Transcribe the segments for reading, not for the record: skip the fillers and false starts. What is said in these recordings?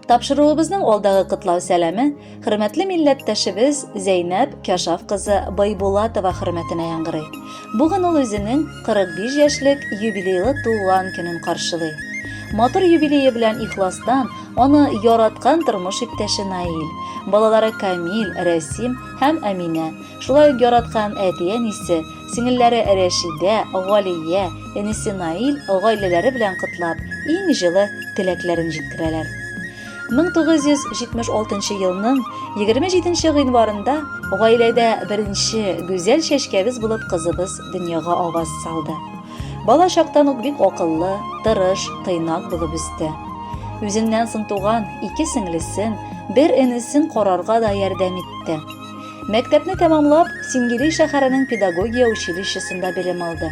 Тапшыруыбызның алдагы котлау сәламе хөрмәтле милләттәшебез Зәйнәб Кяшаф кызы Байбулатова хөрмәтенә яңгырый. Бүген ул үзенең 45 яшьлек юбилейлы туган көнен каршылый. Матур юбилее белән ихластан аны яраткан тормыш иптәше Наил, балалары Камил, Рәсим һәм Әминә, шулай ук яраткан әти-әнисе, сеңелләре Рәшидә, Галия, энесе Наил гаиләләре белән котлап, иң җылы теләкләрен җиткерәләр. 1976 елның 27 гыйнварында гаиләдә беренче гүзәл чәчкәбез булып кызыбыз дөньяга аваз салды. Бала чактан ук бик акыллы, тырыш, тыйнак булып үсте. Үзеннән соң туган ике сеңлесен, бер энесен карарга да ярдәм итте. Мәктәпне тәмамлап, Сингирей шәһәренең педагогия училищесында белем алды.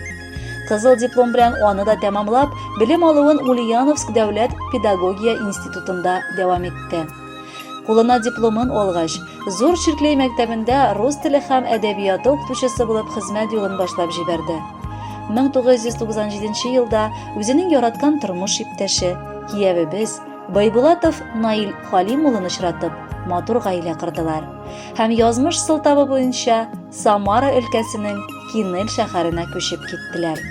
Кызыл диплом белән аны да тәмамлап, белем алуын Ульяновск дәүләт педагогия институтында дәвам итте. Кулына дипломын алгач, Зур Чирклей мәктәбендә рус теле һәм әдәбияты укытучысы булып хезмәт юлын башлап җибәрде. 1997 елда үзенең яраткан тормыш иптәше, киявебез Байбулатов Наил Халим улын очратып, матур гаилә кордылар. Һәм язмыш сылтавы буенча Самара өлкәсенең Кинель шәһәренә күчеп киттеләр.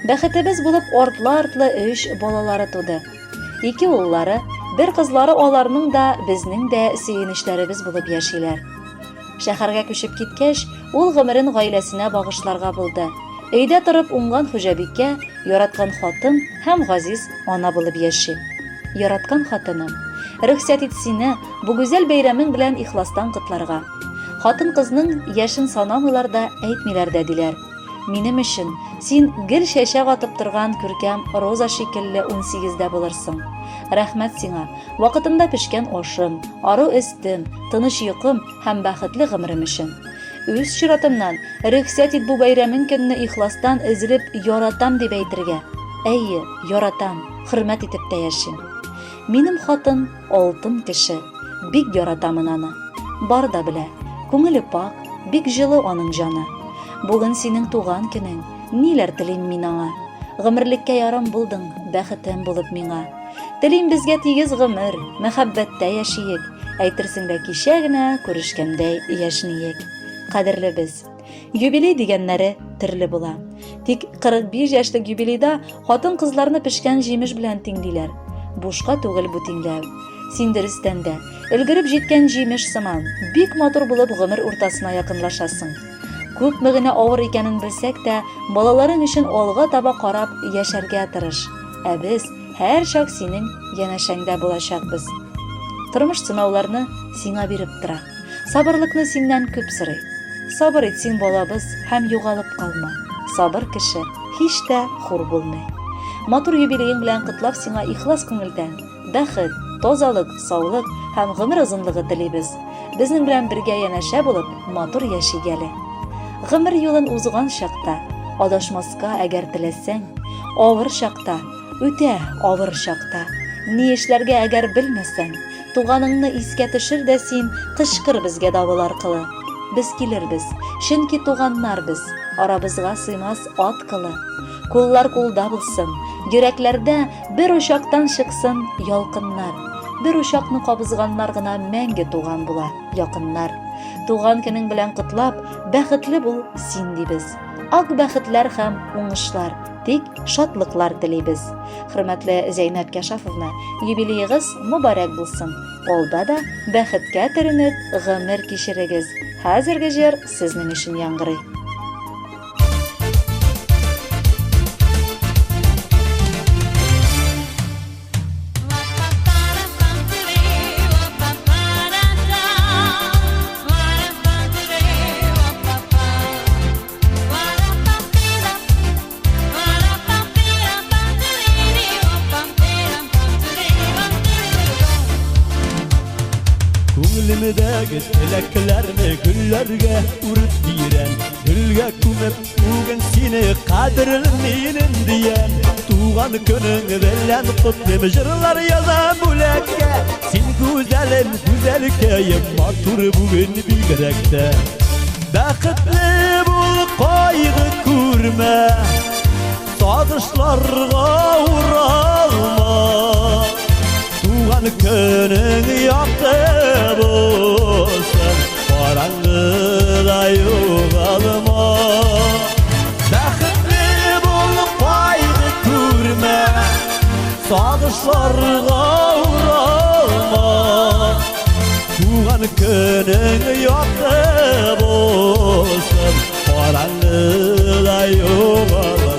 Бәхетебез булып артлы-артлы өч балалары туды. Ике уллары, бер кызлары аларның да, безнең дә сөенечләребез булып яшиләр. Шәһәргә күчеп киткәч, ул гомерен гаиләсенә багышларга булды. Өйдә торып уңган хуҗабикә, яраткан хатын һәм газиз ана булып яши. Яраткан хатыным, рөхсәт ит сине бу гүзәл бәйрәмең белән ихластан котларга. Хатын-кызның яшен санамыйлар да, әйтмиләр дә, диләр. Минем өчен син гел чәчәк атып торган күркәм роза шикелле унсигездә булырсың. Рәхмәт сиңа, вакытында пешкән ашым, ару өстем, тыныч йокым һәм бәхетле гомерем өчен. Үз чиратымнан, рөхсәт ит бу бәйрәмең көнне ихластан өзелеп яратам дип әйтергә. Әйе, яратам, хөрмәт итеп тә яшим. Минем хатын, алтын кеше, бик яратамын аны. Бар да белә, күңеле пакь, бик җылы аның җаны. Бүген синең туган көнең, ниләр телим мин аңа. Гомерлеккә ярым булдың, бәхетем булып миңа. Телим безгә тигез гомер, мәхәббәттә яшиек. Әйтерсең лә кичә генә күрешкәндәй яшьниек. Кадерлебез! Юбилей дигәннәре төрле була. Тик 45 яшьлек юбилейда хатын-кызларны пешкән җимеш белән тиңлиләр. Бушка түгел бу тиңләү. Син дөрестән дә, өлгереп җиткән җимеш сыман, бик матур булып гомер уртасына якынлашасың. Күпме генә авыр икәнен белсәк тә, балаларың өчен алга таба карап яшәргә тырыш. Ә без һәрчак синең янәшәңдә булачакбыз. Тормыш сынауларны сиңа биреп тора. Сабырлыкны синнән күп сорый. Сабыр ит син, балабыз, һәм югалып калма. Сабыр кеше һич тә хур булмый. Матур юбилеең белән котлап сиңа ихлас күңелдән бәхет, тазалык, саулык һәм гомер озынлыгы телибез. Безнең белән бергә янәшә булып, матур яшик әле. Гомер юлын узган чакта, адашмаска әгәр теләсәң, авыр чакта, үтә авыр чакта, ни эшләргә әгәр белмәсәң, туганыңны искә төшер дә син, кычкыр безгә давыл аркылы. Без килербез, чөнки туганнар без, арабызга сыймас ат кылы. Куллар кулда булсын, йөрәкләрдә бер учактан чыксын ялкыннар. Бер учакны кабызганнар гына мәңге туган була, якыннар. Туган көнең белән котлап, бәхетле бул син дибез. Ак бәхетләр һәм уңышлар, тик шатлыклар телибез. Хөрмәтле Зәйнәп Кәшафовна, юбилеегыз мөбарәк булсын. Алда да бәхеткә төренеп гомер кичерегез. Хәзерге җыр сезнең өчен яңгырый. Күңелемдәге теләкләрне гөлләргә үреп бирәм. Гөлгә күмеп бүген сине кадерлем минем диям. Туган көнең белән котлыйм, җырлар язам бүләккә. Син гүзәлем, гүзәлкәем, матур бүген бигрәк тә. Бәхетле бул, кайгы күрмә, сагышларга уралма. Туган Туган көнең якты булсын, караңгыда югалма. Бәхетле бул, кайгы күрмә, сагышларга уралма. Туган көнең якты булсын, караңгыда югалма.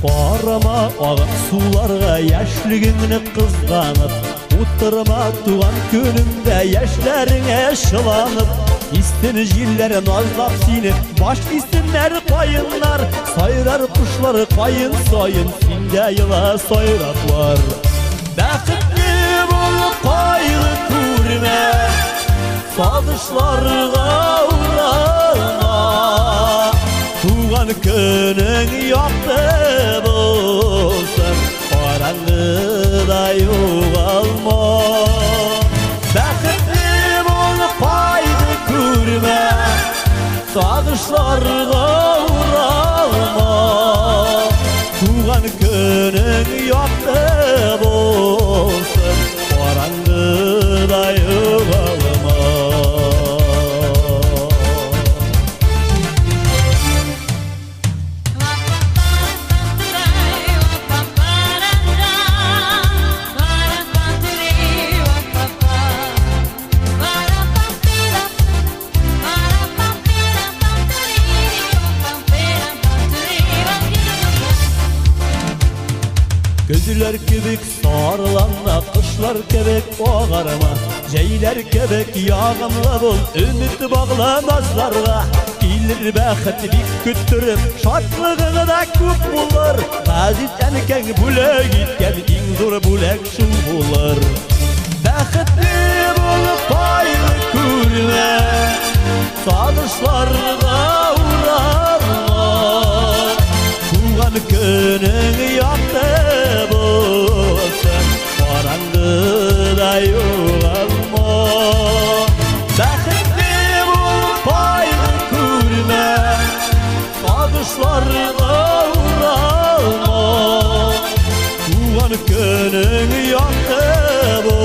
Карама агып суларга яшьлегеңне кызганып, утырма туган көнеңдә яшьләреңә чыланып. Истен җилләр назлап сине, баш истеннәр каеннар, сайрар кошлар каен саен, синдә ела сайраклар. Бәхетле бул, кайгы күрмә, сагышларга уралма. Туган көнең якты булсын, караңгыда югалма. Бәхетле бул, кайгы күрмә, сагышларга уралма. Туган көнең якты булсын, караңгыда югалма. Көзләр кебек сарыланма, кышлар кебек агарма, җәйләр кебек ягымлы бул, өмет багла назларга. Килер бәхет бик көттереп, шатлыгың да күп булыр. Газиз әнкәң бүләк иткән иң зур бүләк шул булыр. Бәхетле бул, кайгы күрмә, сагышларга уралма. Туган көнең якты булсын, караңгыда югалма. Бәхетле бул, кайгы күрмә, сагышларга уралма. Туган көнең якты булсын.